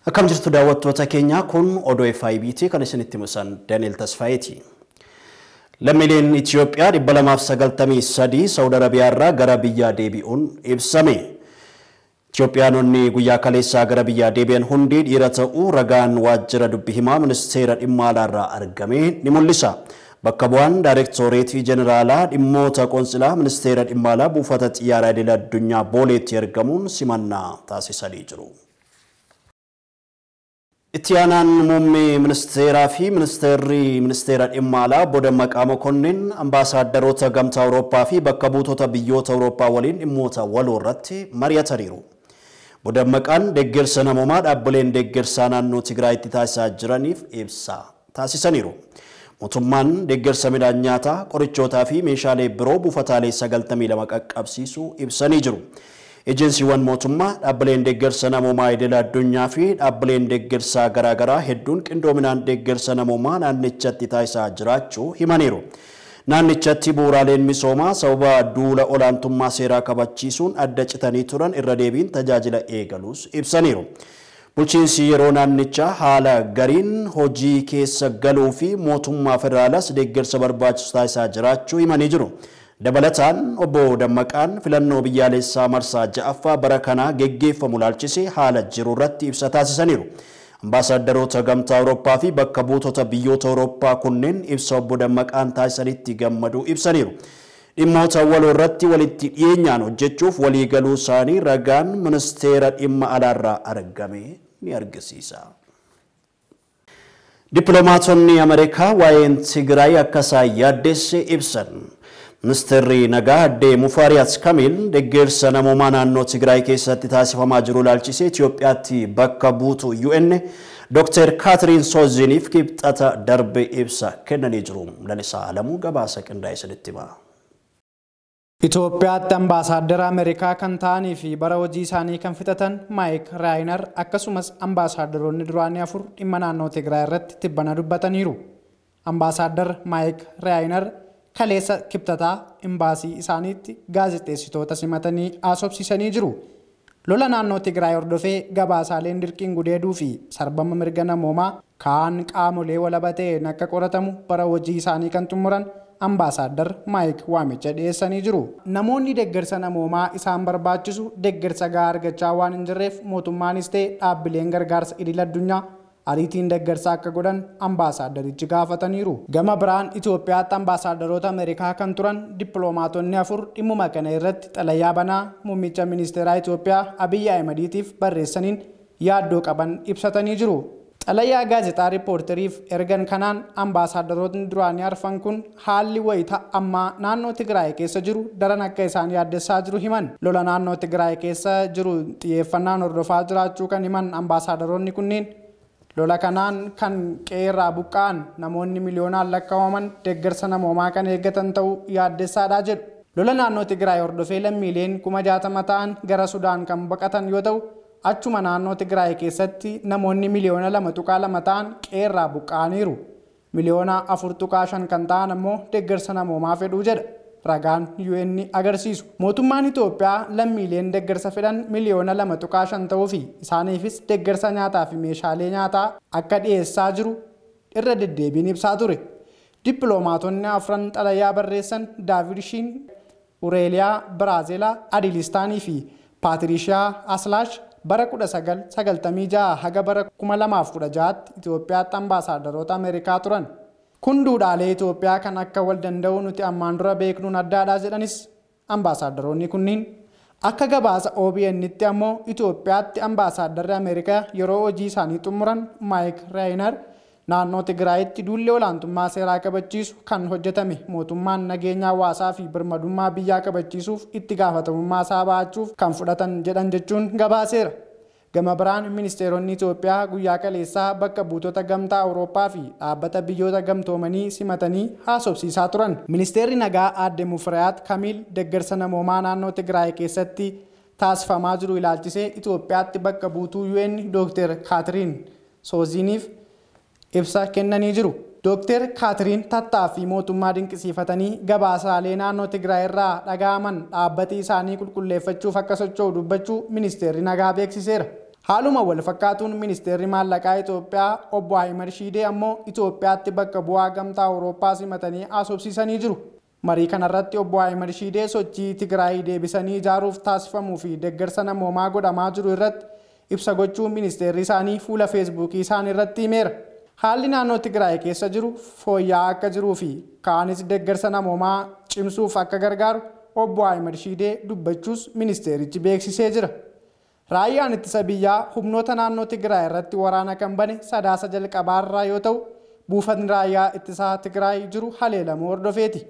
Akkam jirtu daawwattoota keenya, kun oduu FIBT kan isinitti himu Daniel Tasfaayeeti. Lammiileen Itoophiyaa 293 Saawud Arabiyaa irraa gara biyyaa deebi'uun ibsame. Itoophiyaanonni guyyaa kaleessaa gara biyyaa deebi'an hundi dhiira ta'uu ragaan waajjira dubbi himaa ministeera dhimma alaa irraa argame ni mul'isa. Bakka bu'aan Daayireektoreetii Jeneraalaa dhimmoota qoonsilaa ministeera dhimma alaa buufata xiyyaaraa idil addunyaa Booleetti argamuun simannaa taasisanii jiru. Itti aanaan muummee ministeeraa fi ministeerri ministeera dhimma alaa Obbo Dammaqaa Mokonnin ambaasaadarroota gamtaa Awurooppaa fi bakka buutota biyyoota Awurooppaa waliin dhimmoota waloo irratti mari'ataniiru. Obbo Dammaqaan deeggarsa namoomaa dhaabbileen deeggarsaa naannoo Tigraayitti taasisaa jiraniif ibsa taasisaniiru. Mootummaan deeggarsa midhaan nyaataa, qorichootaa fi meeshaalee biroo buufataalee 92 qaqqabsiisuu ibsanii jiru. Ejensiiwwan mootummaa, dhaabbileen deeggarsa namoomaa idil addunyaa fi dhaabbileen deeggarsaa garaagaraa hedduun qindoominaan deeggarsa namoomaa naannichatti taasisaa jiraachuu himaniiru. Naannichatti bu'uuraaleen misoomaa sababa duula olaantummaa seeraa kabachiisuun adda citanii turan irra deebiin tajaajila eegaluus ibsaniiru. Bulchiinsi yeroo naannichaa haala gariin hojii keessa galuu fi mootummaa federaalaas deeggarsa barbaachisu taasisaa jiraachuu himanii jiru. Dabalataan Obbo Dammaqaan filannoo biyyaalessaa marsaa 6ffaa bara kanaa geggeeffamu ilaalchisee haala jiru irratti ibsa taasisaniiru. Ambaasaadarroota gamtaa Awurooppaa fi bakka buutota biyyoota Awurooppaa kunneen ibsa Obbo Dammaqaan taasisanitti gammaduu ibsaniiru. Dhimmoota waloo irratti walitti dhiyeenyaan hojjechuuf waliigaluu isaanii ragaan ministeera dhimma alaarraa argame ni argisiisa. Dippiloomaatonni Ameerikaa waa'een Tigraay akka isaan yaaddesse ibsan. Ministeerri nagaa Aadde Mufaariyaat Kamiil deeggarsa namoomaa naannoo Tigraay keessatti taasifamaa jiru ilaalchisee Itoophiyaatti bakka buutu UN Dr. Kaatiriin Sooziniif kibxata darbe ibsa kennanii jiru. Lalisaa Alamuu gabaasa qindaa'e isinitti hima. Itoophiyaatti ambaasaaddara Ameerikaa kan ta'anii fi bara hojii isaanii kan fixatan Maayik Raayinar akkasumas ambaasaadarroonni duraanii 4 dhimma naannoo Tigraay irratti tibbana dubbataniiru. Ambaasaaddar Maayik Raayinar kaleessa kibxataa imbaasii isaaniitti gaazexeessitoota simatanii haasofsiisanii jiru. Lola naannoo Tigraay hordofee gabaasaaleen dirqiin gudeeduu fi sarbama mirga namoomaa kaan qaamolee walaba ta'een akka qoratamu bara hojii isaanii kan xumuran ambaasaaddar Maayik waamicha dhiyeessanii jiru. Namoonni deeggarsa namoomaa isaan barbaachisu deeggarsa gahaa argachaa waan hin jirreef mootummaanis ta'e dhaabbileen gargaarsa idil addunyaa ariitiin deeggarsa akka godhan ambaasaaddarichi gaafataniiru. Gama biraan Itoophiyaatti ambaasaadarroota Ameerikaa kan turan dippiloomaatonni 4 dhimmuma kana irratti xalayaa banaa muummicha ministeeraa Itoophiyaa Abiyyi Ahimadiitiif barreessaniin yaaddoo qaban ibsatanii jiru. Xalayaa gaazexaa riippoorteriif ergan kanaan ambaasaadarrootni duraanii arfan kun haalli wayita ammaa naannoo Tigraay keessa jiru daran akka isaan yaaddessaa jiru himan. Lola naannoo Tigraay keessa jiru xiyyeeffannaan hordofaa jiraachuu kan himan ambaasaadarroonni kunneen lola kanaan kan qe'eerraa buqqa'an namoonni miliyoonaan lakkaa'aman deeggarsa namoomaa kan eeggatan ta'uu yaaddessaadha jedhu. Lola naannoo Tigraay hordofee lammiileen 60,000 ta'an gara Sudaan kan baqatan yoo ta'u, achuma naannoo Tigraay keessatti namoonni miliyoona 2.2 ta'an qe'eerraa buqqa'aniiru. Miliyoona 4.5 kan ta'an ammoo deeggarsa namoomaa fedhuu jedha ragaan UN agarsiisu. Mootummaan Itoophiyaa lammiileen deeggarsa fedhan miliyoona 2.5 ta'uu fi isaaniifis deeggarsa nyaataa fi meeshaalee nyaataa akka dhiyeessaa jiru irra deddeebiin ibsaa ture. Dippiloomaatonni afran xalayaa barreessan Daavid Shiin, Ureeliyaa Biraazelaa, Adilistaanii fi Paatirishiyaa Aslaash bara 1996 haga bara 2016tti Itoophiyaatti ambaasaadarroota Ameerikaa turan. Kun duudhaalee Itoophiyaa kan akka wal danda'u nuti ammaan dura beeknuun addaadha jedhanis ambaasaadarroonni kunniin. Akka gabaasa OBN'tti ammoo Itoophiyaatti ambaasaadarri Ameerikaa yeroo hojii isaanii xumuran Maayik Raayinar naannoo Tigraayitti duulli olaantummaa seeraa kabachiisu kan hojjetame mootummaan nageenya hawaasaa fi birmadummaa biyyaa kabachiisuuf itti gaafatamummaa isaa ba'achuuf kan fudhatan jedhan jechuun gabaaseera. Gama biraan ministeeronni Itoophiyaa guyyaa kaleessaa bakka buutota gamtaa Awurooppaa fi dhaabbata biyyoota gamtoomanii simatanii haasofsiisaa turan. Ministeerri nagaa Aadde Mufariyaat Kamiil deeggarsa namoomaa naannoo Tigraay keessatti taasifamaa jiru ilaalchisee Itoophiyaatti bakka buutuu UN Dr. Kaatiriin Sooziniif ibsa kennanii jiru. Dr. Kaatiriin tattaaffii mootummaa dinqisiifatanii gabaasaalee naannoo Tigraay irraa dhaga'aman dhaabbati isaanii qulqulleeffachuuf akka socho'u dubbachuu ministeerri nagaa beeksiseera. Haaluma wal fakkaatuun ministeerri maallaqaa Itoophiyaa obbo Ahimad Shiidee ammoo Itoophiyaatti bakka bu'aa gamtaa Awurooppaa simatanii haasofsiisanii jiru. Marii kanarratti obbo Ahimad Shiidee sochii Tigraay deebisanii ijaaruuf taasifamuu fi deeggarsa namoomaa godhamaa jiru irratti ibsa gochuun ministeerri isaanii fuula Feesbuukii isaanii irratti himeera. Haalli naannoo Tigraay keessa jiru fooyya'aa akka jiruu fi kaanis deeggarsa namoomaa cimsuuf akka gargaaru obbo Ahimad Shiidee dubbachuus ministeerichi beeksisee jira. Raayyaan ittisa biyyaa humnoota naannoo Tigraay irratti waraana kan bane sadaasa jalqabaarraa yoo ta'u, buufatni raayyaa ittisaa Tigraay jiru haleelamuu hordofeeti.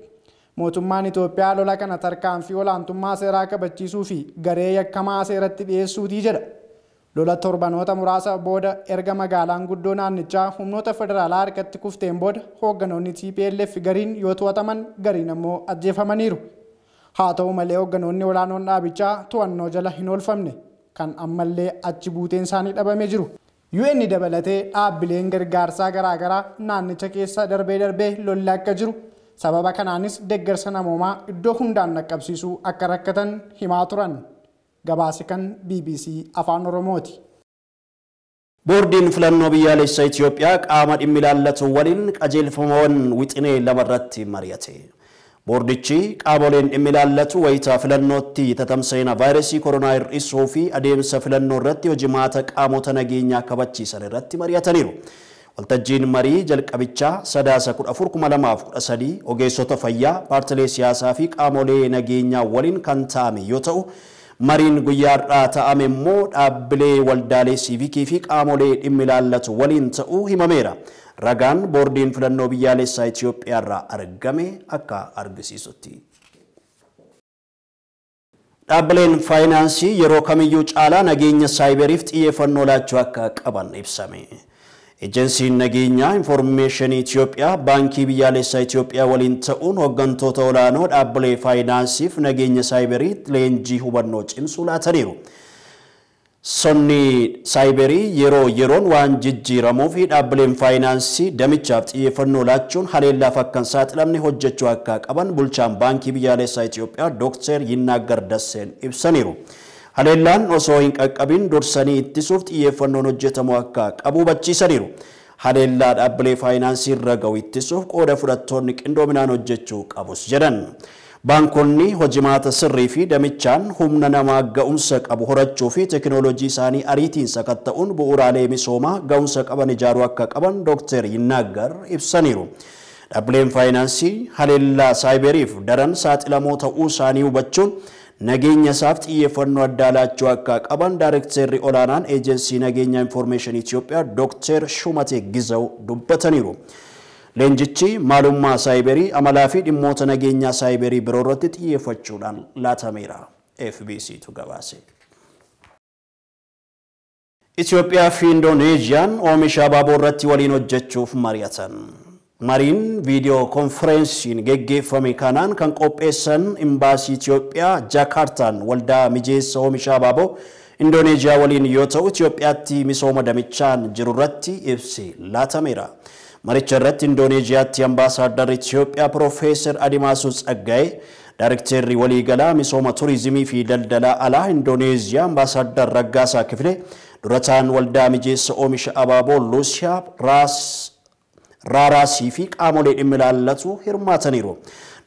Mootummaan Itoophiyaa lola kana tarkaanfii olaantummaa seeraa kabachiisuu fi garee yakkamaa seeratti dhiyeessuutii jedha. Lola torbanoota muraasa booda erga magaalaan guddoo naannichaa humnoota federaalaa harkatti kufteen booda hoogganoonni TPLF gariin yoo to'ataman gariin ammoo ajjeefamaniiru. Haa ta'u malee hoogganoonni olaanoon dhaabichaa to'annoo jala hin oolfamne kan ammallee achi buuteen isaanii dhabamee jiru. UN dabalatee dhaabbileen gargaarsaa garaagaraa naannicha keessa darbee darbee lolli akka jiru sababa kanaanis deeggarsa namoomaa iddoo hundaan dhaqqabsiisuu akka rakkatan himaa turan. Gabaasi kan BBC Afaan Oromooti. Boordiin filannoo biyyaalessaa Itoophiyaa qaama dhimmi ilaallatu waliin qajeelfamawwan wixinee lamarratti mari'ate. Boordichi qaamoleen dhimmi ilaallatu wayitaa filannootti tatamsa'ina vaayirasii koronaa hir'isuu fi adeemsa filannoo irratti hojimaata qaamota nageenyaa kabachiisan irratti mari'ataniiru. Waltajjiin marii jalqabichaa sadaasa 14,2013 ogeessota fayyaa, paartilee siyaasaa fi qaamolee nageenyaa waliin kan taa'ame yoo ta'u, mariin guyyaa har'aa taa'ame immoo dhaabbilee waldaalee siivikii fi qaamolee dhimmi ilaallatu waliin ta'uu himameera. Ragaan boordiin filannoo biyyaalessaa Itoophiyaa irraa argame akka argisiisutti. Dhaabbileen faayinaansii yeroo kamiyyuu caalaa nageenya saayiberiif xiyyeeffannoo laachuu akka qaban ibsame. Ejensiin nageenyaa Infoormeeshinii Itoophiyaa baankii biyyaalessaa Itoophiyaa waliin ta'uun hooggantoota olaanoo dhaabbilee faayinaansiif nageenya saayiberii leenjii hubannoo cimsuu laataniiru. Sonni saayiberii yeroo yeroon waan jijjiiramuu fi dhaabbileen faayinaansii damichaaf xiyyeeffannoo laachuun haleellaaf akka hin saaxilamne hojjechuu akka qaban bulchaan baankii biyyaalessaa Itoophiyaa Dooktar Yinnaaggar Dasseen ibsaniiru. Haleellaan osoo hin qaqqabin dursanii ittisuuf xiyyeeffannoon hojjetamuu akka qabu hubachiisaniiru. Haleellaa dhaabbilee faayinaansii irra ga'u ittisuuf qooda fudhattoonni qindoominaan hojjechuu qabus jedhan. Baankonni hojimaata sirrii fi damichaan humna namaa ga'umsa qabu horachuu fi teekinooloojii isaanii ariitiin sakatta'uun bu'uuraalee misoomaa ga'umsa qaban ijaaruu akka qaban Dooktar Yinnaaggar ibsaniiru. Dhaabbileen faayinaansii haleellaa saayiberiif daran saaxilamoo ta'uu isaanii hubachuun nageenya isaaf xiyyeeffannoo addaa laachuu akka qaban Daayirektarri olaanaan Eejensii Nageenya Infoormeeshinii Itoophiyaa Dooktar Shumatee Gizaw dubbataniiru. Leenjichi maalummaa saayiberii, amalaa fi dhimmoota nageenyaa saayiberii biroo irratti xiyyeeffachuudhaan laatameera. FBCtu gabaase. Itoophiyaa fi Indoneeziyaan oomisha abaaboo irratti waliin hojjechuuf mari'atan. Mariin viidiyoo konferensiin geggeeffame kanaan kan qopheessan imbaasii Itoophiyaa Jaakaartaan waldaa mijeessa oomisha abaaboo Indoneeziyaa waliin yoo ta'u Itoophiyaatti misooma damichaan jiru irratti ibsi laatameera. Maricha irratti Indoneeziyaatti ambaasaadarri Itoophiyaa Piroofeesar Adimaasuu Tsaggaayee, Daayirektarri waliigalaa misooma turizimii fi daldalaa alaa Indoneeziyaa ambaasaaddar Raggaasaa Kifilee, durataan waldaa mijeessa oomisha abaaboo Luusiyaa Raaraasii fi qaamolee dhimmi ilaallatu hirmaataniiru.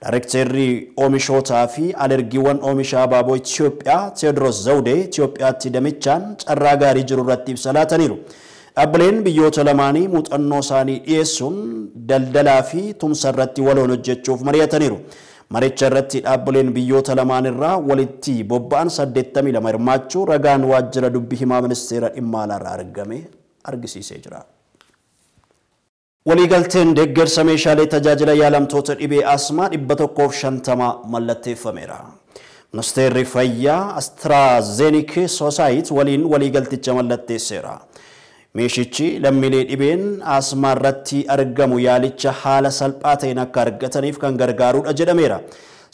Daayirektarri oomishootaa fi alergiiwwan oomisha abaaboo Itoophiyaa Teewodiroos Zawudee Itoophiyaatti damichaan carraa gaarii jiru irratti ibsa laataniiru. Dhaabbileen biyyoota lamaanii muuxannoo isaanii dhiyeessuun daldalaa fi tumsa irratti waloon hojjechuuf mari'ataniiru. Maricha irratti dhaabbileen biyyoota lamaan irraa walitti bobba'an 82 hirmaachuu ragaan waajjira dubbii himaa ministeera dhimma alaarraa argame argisiisee jira. Waliigalteen deeggarsa meeshaalee tajaajila yaalamtoota dhibee asmaa 150 mallatteeffameera. Ministeerri fayyaa AstraZeneca Society waliin waliigalticha mallatteesseera. Meeshichi lammiilee dhibeen asmaa irratti argamu yaalicha haala salphaa ta'een akka argataniif kan gargaarudha jedhameera.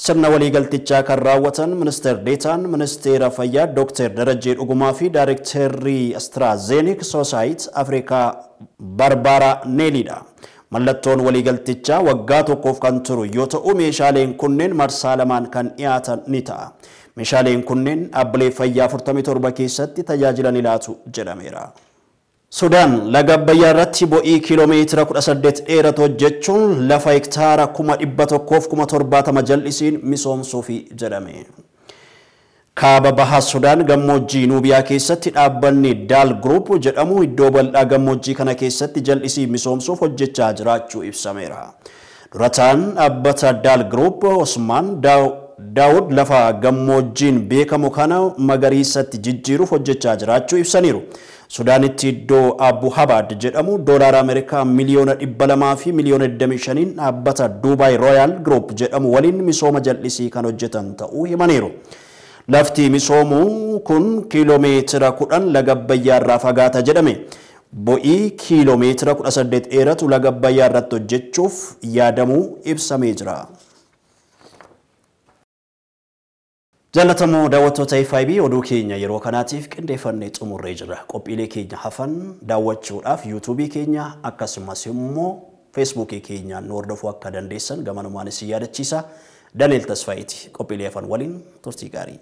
Sirna waliigaltichaa kan raawwatan Ministeer Deetaan Ministeera Fayyaa Dr. Darajjee Dhugumaa fi Daayirektarri AstraZeneca Society Afrikaa Barbara Neeliidha. Mallattoon waliigaltichaa waggaa tokkoof kan turu yoo ta'u, meeshaaleen kunneen marsaa lamaan kan dhiyaatan ni ta'a. Meeshaaleen kunneen dhaabbilee fayyaa 47 keessatti tajaajila ni laatu jedhameera. Sudaan laga Abbayyaa irratti bo'ii kiiloomeetira 18 dheeratu hojjechuun lafa hektaara 170,070 jal'isiin misoomsuufi jedhame. Kaaba baha Sudaan gammoojjii Nuubiyaa keessatti dhaabbanni Daal Group jedhamu iddoo bal'aa gammoojjii kana keessatti jal'isii misoomsuuf hojjechaa jiraachuu ibsameera. Durataan dhaabbata Daal Group Osmaan Daawud lafa gammoojjiin beekamu kana magariisatti jijjiiruuf hojjechaa jiraachuu ibsaniiru. Sudaanitti iddoo Abu Habaad jedhamu doolaara Ameerikaa miliyoona 200 fi miliyoona 25 dhaabbata Dubai Royal Group jedhamu waliin misooma jal'isii kan hojjetan ta'uu himaniiru. Lafti misoomuu kun kiiloomeetira 10 laga Abbayyaa irraa fagaata jedhame. Bo'ii kiiloomeetira 18 dheeratu laga Abbayyaa irratti hojjechuuf yaadamuu ibsamee jira. Jaallatamoo daawwattoota FIB, oduu keenya yeroo kanaatiif qindeeffannee xumurree jira. Qophiilee keenya hafan daawwachuudhaaf yuutuubii keenya akkasumas immoo feesbuukii keenyaan nu hordofuu akka dandeessan gamanumaan isin yaadachiisa. Daniel Tasfaayiiti. Qophiilee hafan waliin turtii gaarii.